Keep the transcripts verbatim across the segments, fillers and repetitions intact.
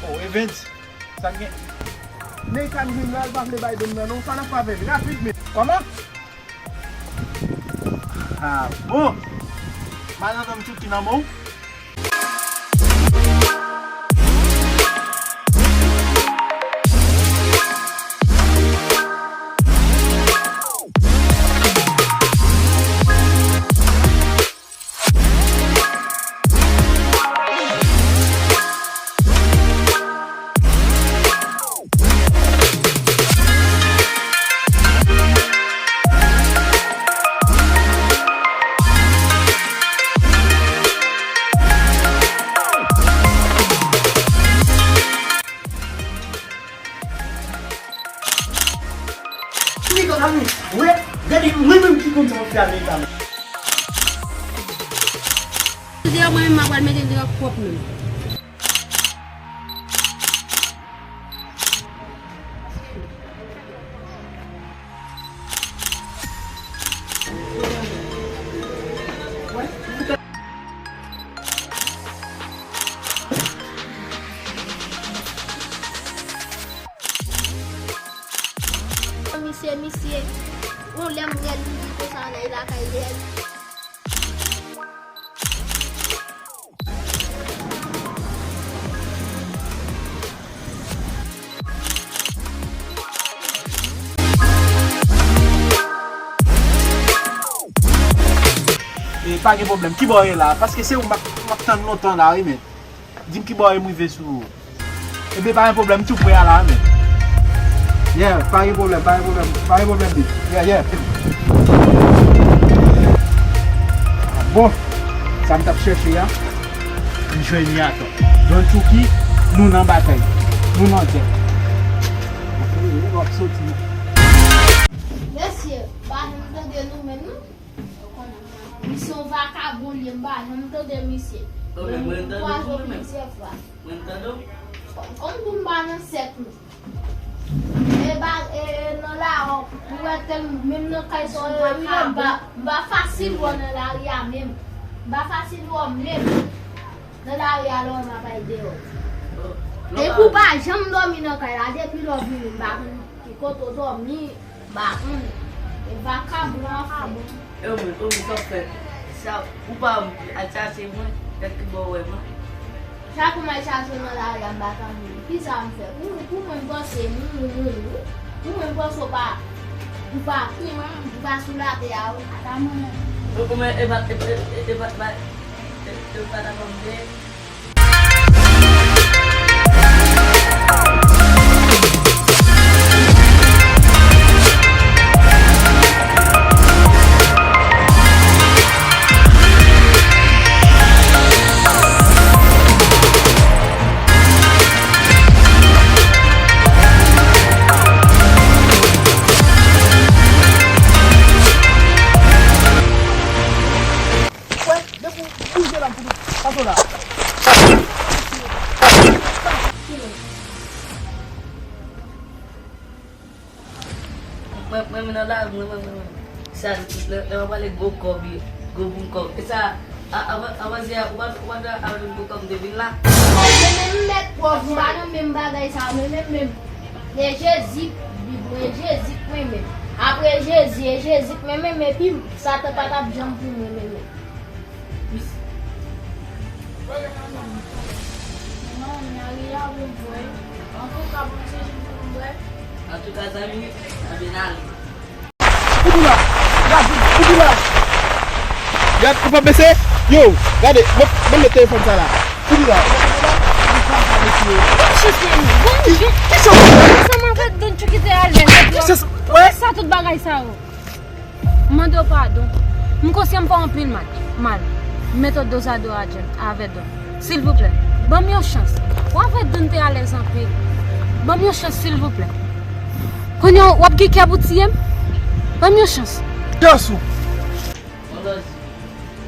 Oh, Evens, sa gen? Nathan vin la, l pa vle bay don nan non, sa n ap fè avè l? Rapid men. Kòman? Ah, bon. Madanm Chucky nan men w. Li konn ap vin. Wè, gade mwen menm ki konn sa m ap fè avèk dam. Deyò, mwen menm m ap pral mete l deyò pwòp menm. Misye, misye, yon lè m rèd, li di konsa, ann al lakay rèd. E, pa gen pwoblèm. Kibò w ye la? Paske se ou m ap, m ap tann lontan la, wi, men. Di m kibò w ye, m rive sou ou. Ebyen, pa gen pwoblèm, m tou pre a la, men. Yeah, pa gen pwoblèm, pa gen pwoblèm, pa gen pwoblèm, big. Yeah, yeah. Bon, sa m t ap chèche a, m jwenn li atò. Don Chucky, nou nan batay. Nou nan gè. W ap soti. Mesye, m pa janm tande nou menm, non. Misye yon vakabon li ye, m pa janm tande misye. Mwen tande w tou, mwen menm. Mwen tande w. Kòm tou m pa nan sèk nou. E ba, e, e, nan lari, ou wè tèl, menm nan kay sa w ye, m pa, m pa fasil wè w nan lari a menm. M pa fasil wè w menm. Nan lari a, lè w wè m ap al deyò. Depi w pa janm dòmi nan kay la, depi lè w vini, m pa konn ki kote w dòmi. M pa konn. E vakabon ap fè. E ou menm, ou menm, sa w fè? Sa, ou pa al chache mwen, gad kibò w wè mwen. Chak ou m al chache w nan lari a, m pa tann ou. Kisa m fè? Pou, pou mwen, m panse, m, m, m, m, pou mwen, m panse w pa, ou pa, ou pa sou latè a, wi. Ata mwen menm. Ou, ou menm, e pa, e, e, e, e pa, pa, e, e pa ta konn de. Wè, depi w bouje la, m fout ou pase w la. Mwen, mwen, mwen nan lari, mwen, mwen, mwen, mwen. Sa, lè, lè w ap pale gwo kòb, gwo boum kòb. E sa, a, avan, avan, se a, ou pa, ou pa t avè m gwo kòb m te vin la. Mwen menm, m mèt pwòv, m pa nan menm bagay sa, mwen menm, menm. E Jezi k bib mwen, e Jezi k mwen menm. Apre Jezi, e Jezi k mwen menm, epi Satan pa t ap janm pou mwen menm. Antouka, zanmi, ann ale. Fouti la! Gad, fouti la! Gad, ou pa bese? Yo, gade, mwen, mwen met telefòn sa la. Fouti la! Bon, chans, men, bon, ki chans? Ansanm avèk Don Chucky te alèz. Ki chans? Wè. Sa tout bagay sa yo. M mande w padon. M konsyan m fè w anpil mal. Mal. M met w dozado avè Don. Silvouplè, ban m yon chans. Ou avè Don te alèz anpil. Ban m yon chans, silvouplè. Kounye a, w ap gen kè pou tiye m? Ban m yon chans. Chans ou.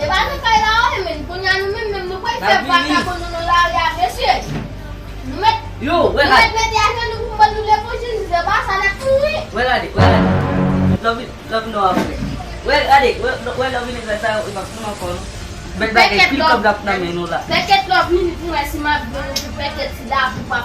E pa nan kay la, wi, men kounye a nou menm, menm nou pral fè vakabon nou nan lari a, mesye. Nou mèt, yo, wè nou la. Mèt mete ajenou pou ban nou levanjil, se pa sa n ap mouri. Wè gade, wè gade. Love, love nou apre. Wè gade, wè, wè love nou sa, e pa pou nou ankò, non. Bèl bagay, pil kòb l ap nan men nou la. Pèkèt love minit, nou wè si m ap ban nou pou pèkèt sida pou pa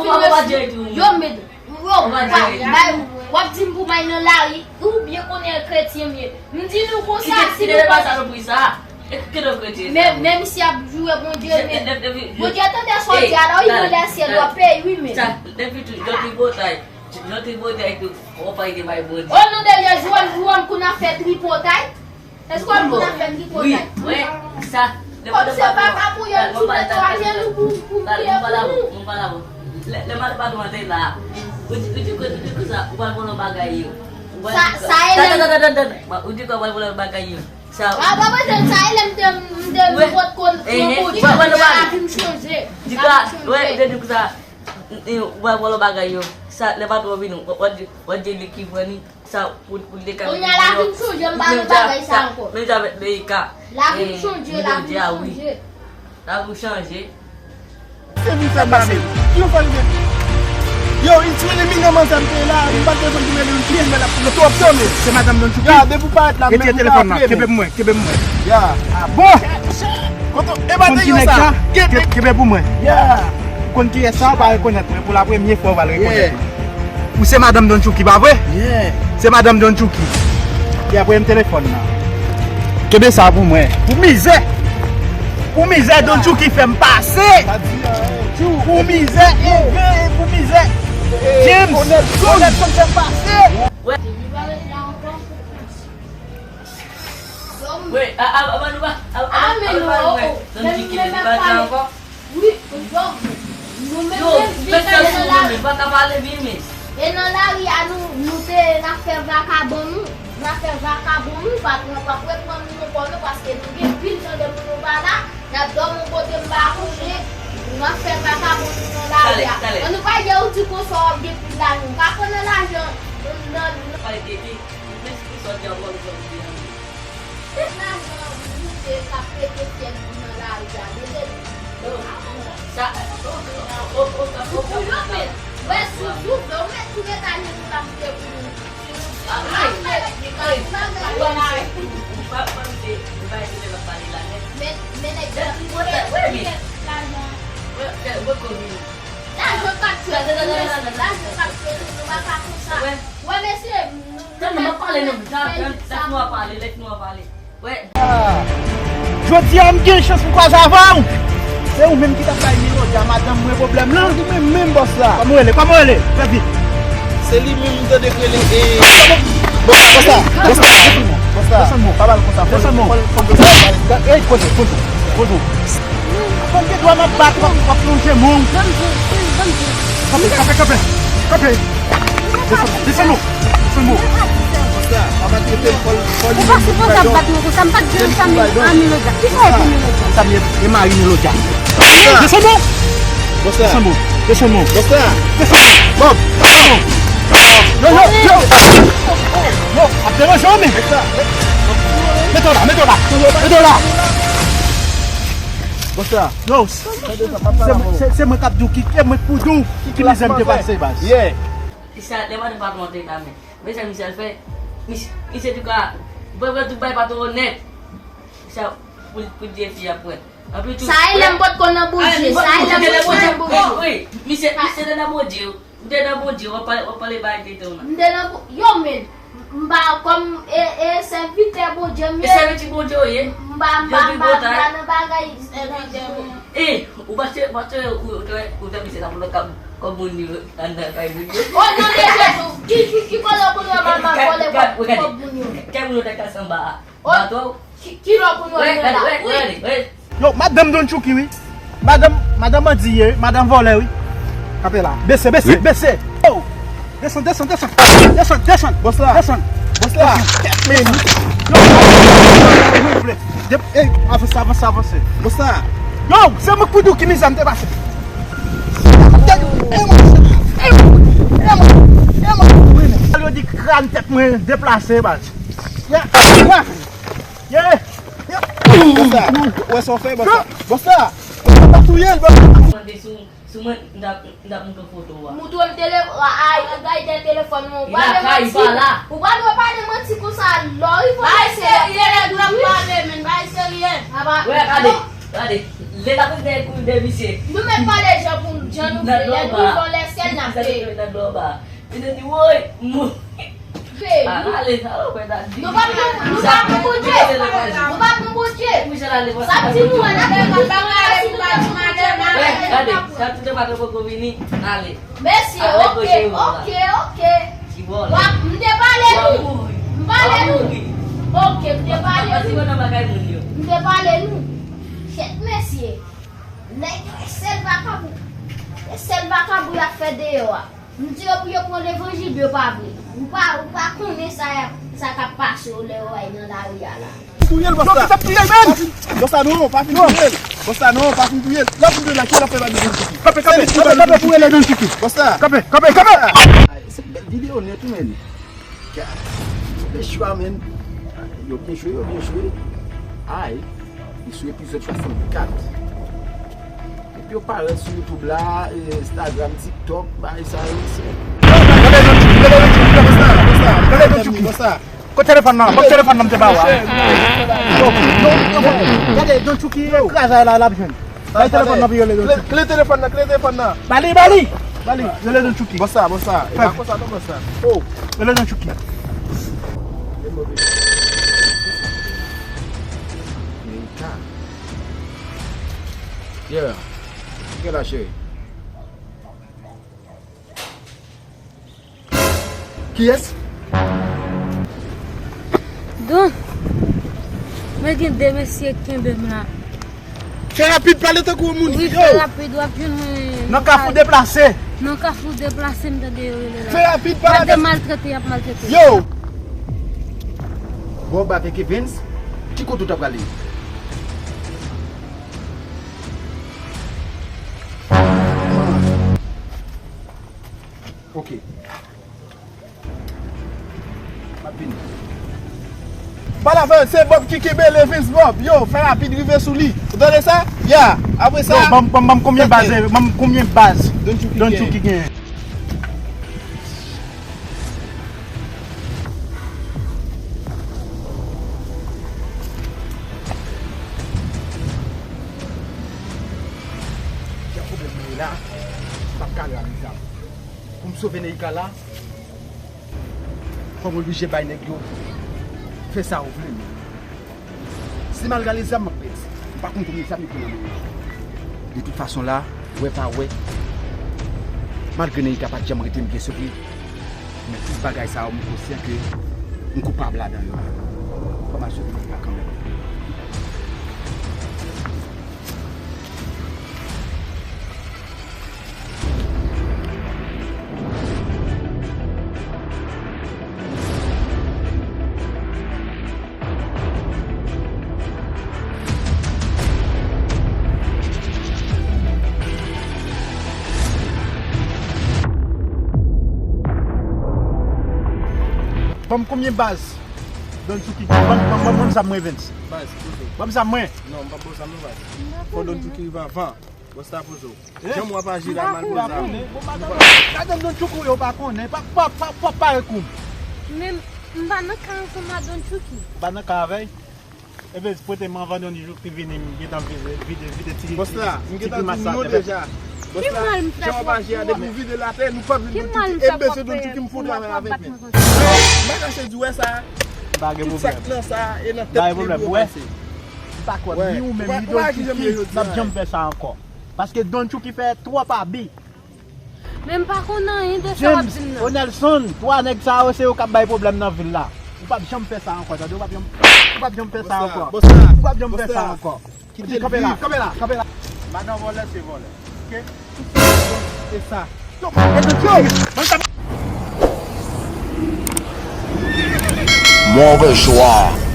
fin resi. Yo, men, yo, bay, w ap di m pou m al nan lari, ou byen konnen kretyen m ye. M di nou konsa, si nou pa sa, nou pri sa. Men, men misye ap joure Bondye, men Bondye tande sa w di a la, wi, nan lè syèl w ap peye, wi, men. Sa, depi tou, yon tripotay, yon tripotay tou, w ap pale de bay Bondye. O non de Jezi, w ap, w ap konn ap fè tripotay? Èske w ap konn ap fè tripotay? Wi, wi, sa. Kòm se pa ka pou yo, m tou mete w a jenou pou, pou priye pou nou. Lè, lè m al patwon an te la, ou di, ou di, ou di konsa, ou pral vòlò bagay yo. Sa, sa e lè. Ou di konsa, ou pral vòlò bagay yo. Sa. A, pa bezwen sa, e lè m te, m te, m potko nan bouch, lavi m chanje. Di konsa, wè, te di konsa, ou pral vòlò bagay yo. Sa, lè patwon vini, w, w, w di, w di li ki pran li. Sa, pou, pou li te ka. Kounye a lavi m chanje, m pa nan bagay sa ankò. Menm jan avèk Leika. Lavi m chanje, lavi m chanje. Lavi w chanje. Se vin fè m la menm. Ki yon fè li menm? Yo, li t elimine manzè m te la, m pa t bezwen pou mele yon ki fè l ap yo twòp tande. Se madanm Don Chucky. Ya, depi w parèt la, retire telefòn nan, kenbe pou mwen, kenbe pou mwen. Ya. A bon? Kote, e pa te yo sa. Kenbe pou mwen. Ya. Ou konn kiyès sa, ou pa rekonèt mwen, pou la premye fwa ou pral rekonèt mwen. Ou se madanm Don Chucky, pa vre? Yeah. Se madanm Don Chucky. Li ap voye m telefòn nan. Kenbe sa pou mwen. Pou mizè. Pou mizè Don Chucky fè m pase. Pou mizè, e, e, pou mizè. James, Onèlson fè m pase. Wi, a, a, a, nou pa, a, a, a, nou pa, nou pa, Don Chucky, li pa la ankò. Wi, yo, nou menm, menm, menm, e nan lari a, nou, nou te, n ap fè vakabon nou, n ap fè vakabon nou, patwon p ap reprann nou ankò non, paske nou gen pil tan depi nou pa la, n ap dòmi yon kote m pa konnen, n ap fè vakabon nou nan lari a. Ann nou pa di ou di konsa w ap gen pil lajan, ou ka pran nan lajan, nan, nan, Tout lajan moute k ap pete fyèl pou nan lari a, mete li. Sa, o, o, o, o, o, o, pou yo menm, wè, si w vle, w mèt tou mete ajenou la moute pou nou. Si nou vle, nou pa vle, nou pa vle bagay la. Men, men nèg yo ap pete lajan. Lajan k ap pete, lajan k ap pete, nou pa ka konsa. Wè, mesye, Tann non, m ap pale non, lèf nou ap pale, lèf nou ap pale. Wè. Jodi a m gen chans m kwaze avè w. Se ou menm ki t ap bay Melodya, madanm mwen, pwoblèm lan. Ou menm menm bòs la. Kòman w rele? Kòman w rele? Fè vit. Se li menm m tande k rele, e, bòs la, bòs la, bòs la, bòs la. Desann non. Pa pale konsa, fò, fò, fò, fò, ey, poze, poze, poze. Konbyen dwa m ap bat w ap, w ap lonje men w? Kanpe, kanpe, kanpe, kanpe. Desann, desann non, desann non. Konsa, pa maltrete l, fò l, fò li menm li bay don. Ou pa sipoze ap bat mwen konsa, m pa t janm sa menm a Melodya. Kisa w ye pou Melodya? Sa m ye, e mari Melodya. Desann non. Desann non, desann non. Desann non. Bob, desann non. Yo, yo, yo. Yo, ap deranje w men. Mete w la, mete w la, mete w la. Yo, se, se, se mwen k ap di w ki, e mwen k pou di w ki mizè m te pase, baz. Ki sa, lè madanm patwon an te la, men, men sa misye al fè, misye, misye di ka, vre, vre, tout bay patwon nèt. Sa, pou, pou di fi a pran. Anpi tou, sa e lè m potko nan Bondye, sa e lè m potko nan Bondye. Wi, misye, misye te nan Bondye. Ou te nan Bondye, w ap pale, w ap pale bagay tete w nan. M te nan Bon-, yo, men, m pa kòm, e, e, sèvitè Bondye m ye. E sèvitè Bondye w ye? M pa, m pa, m pa, m pa nan bagay. E, ou pa se, pa se, ou, ou te, ou te misye la pou nan kab, kòb moun yo, anndan kay moun yo. O non de Jezi, ki, ki, ki kote pou nou, mama, vòlè kòb, kòb moun yo? Kay moun yo te kase anba a. Bato. Ki, ki lè pou nou anndan la? Wi. Yo, madanm Don Chucky, wi. Madanm, madanm bandi ye, wi. Madanm vòlè, wi. Kanpe la. Bese, bese, bese. Yo! Desann, desann, desann. Desann, desann. Bòs la. Desann. Bòs la. Desann. Men. Yo! Dep-, ey, avanse, avanse, avanse. Bòs la. Yo, se mwen k pou di w ki mizè m te pase. Yo di kràn tèt mwen deplase, baz. Ya, ya. Ye! Bòs la, ou wè sa w fè, bòs la? Bòs la! Bòs la, pa touye l, bòs la! Mande sou, sou mwen, m t ap, m t ap montre foto a. Montre m tele-, a, a, gade telefòn mwen. Ou pa dwe manti. Ou pa dwe pale manti konsa. Lè w rive bay serye, lè w ap pale, men bay serye. Wè, gade, gade. Lè l ap vin kouri de misye. Nou mèt pale jan pou, jan nou vle. Lè nou rive lè syèl n ap veye. Li te di, woy, mou. Pe, ah, nou, ale, sa w wè, sa di. Nou pa pran, nou pa pran Bondye. Nou pa pran Bondye. Sa di nou an, n ap pran Bondye. Gade, sa di nou pa poko vini, n ale. Mesye, ale, oke, oke, oke. Ti vòlè. M te pale nou. M pale nou. Oke, m te pale nou. M te pale nou. Chèt mesye. Nèg yo, e sèl vakabon. E sèl vakabon y ap fè deyò a. M di yo pou yo pran levanjil, yo pa vle. Ou pa, ou pa konnen sa y ap, sa k ap pase yo lè yo ay nan lari a la. Touye l, bòs la. Yo, ki t ap touye l menm? Bòs la, non, pa fin touye l. Bòs la, non, pa fin touye l. Lè w fin touye l la, ki lè w ap fè bagay Don Chucky? Kanpe, kanpe, kanpe, kanpe pou rele Don Chucky. Bòs la. Kanpe, kanpe, kanpe! Ay, se bèl videyo nèt ou menm. Gad, se chwa, menn. Yo byen jwe, yo byen jwe. Ay, li sou epizòd swasannkat. Epi yo parèt sou YouTube la, e, Instagram, TikTok, bagay sa yo, se... Gade Don Chucky, gade Don Chucky, gade Don Chucky. Kote telefòn nan? Kote telefòn nan m te ba w a? Gade Don Chucky, kraze la, l ap jwenn. Bay telefòn nan pou yo rele Don Chucky. Kle telefòn nan, kle telefòn nan. Ba li, ba li! Ba li, rele Don Chucky. Bòs la, bòs la. E pa konsa non, bòs la. Oh. Rele Don Chucky. Yeah. Ki gen la, cheri? Kiyès? Don, mwen gen de mesye k kenbe m la. Fè rapid, pale tankou yon moun. Wi, fè rapid, w ap jwenn mwen nan Kafou Deplase. Nan Kafou Deplase, m tande yo rele la. Fè rapid, pale avè m. Y ap maltrete, y ap maltrete. Yo! Bob avèk Evens, ki kote w ta prale? Ok. M ap vini. Pale avè l, se Bob ki kenbe l, Evens Bob. Yo, fè rapid rive sou li. Ou tande sa? Ya. Apre sa, yo, ban m, ban m, ban m konbyen baz, ban m konbyen baz Don Chucky genyen. Jan pwoblèm mwen ye la, m p ap ka ale avèk zam. Pou m sove Neika la, fò m oblije bay nèg yo fè sa yo vle. Si m al rale zam, m ap pèdi. M pa konn konbyen zam yo gen nan men yo. De tout fason la, wè pa wè, malgre Neika pa t janm rete m byen sove, men tout bagay sa yo, m konsyan ke m koupab ladan yo. Fò m al sove Neika kanmenm. Ban m konbyen baz Don Chucky gen? Ban m, ban m, ban m, ban m zam mwen, Evens. Baz, poze w. Ban m zam mwen. Non, m p ap ba w zam non, baz. Fò Don Chucky rive anvan. Bòs la poze w. Jan w ap aji la, mal poze w. Bon, madanm, madanm Don Chucky yo pa konnen, pa, pa, pa, pa pare kou m. Men m pa nan ka ansanm a Don Chucky. Ou pa nan ka avè l? Ebyen, pote m anvan Don Chucky vini, m gentan vide, vide, vide ti, bòs la, m gentan di w non deja. Bòs la, jan w ap aji a, depi w vide l atè, nou p ap vin Don Chucky. E mesye Don Chucky m fè yon travay avèk men. M pa kache di w wè sa. Tout sa k nan sa, e nan tèt li pou yo pase. M pa kwè ni ou menm, ni Don Chucky n ap janm fè sa ankò. Paske Don Chucky fè twòp abi. Men m pa konn anyen de sa w ap di m nan. James, Onelson, twa nèg sa yo, se yo k ap bay pwoblèm nan vil la. Ou p ap janm fè sa ankò, tande? Ou p ap janm, ou p ap janm fè sa ankò. Ou p ap janm fè sa ankò. Kanpe la, kanpe la, kanpe la. Madan vòlè se vòlè. Oke? E sa. Move jwa.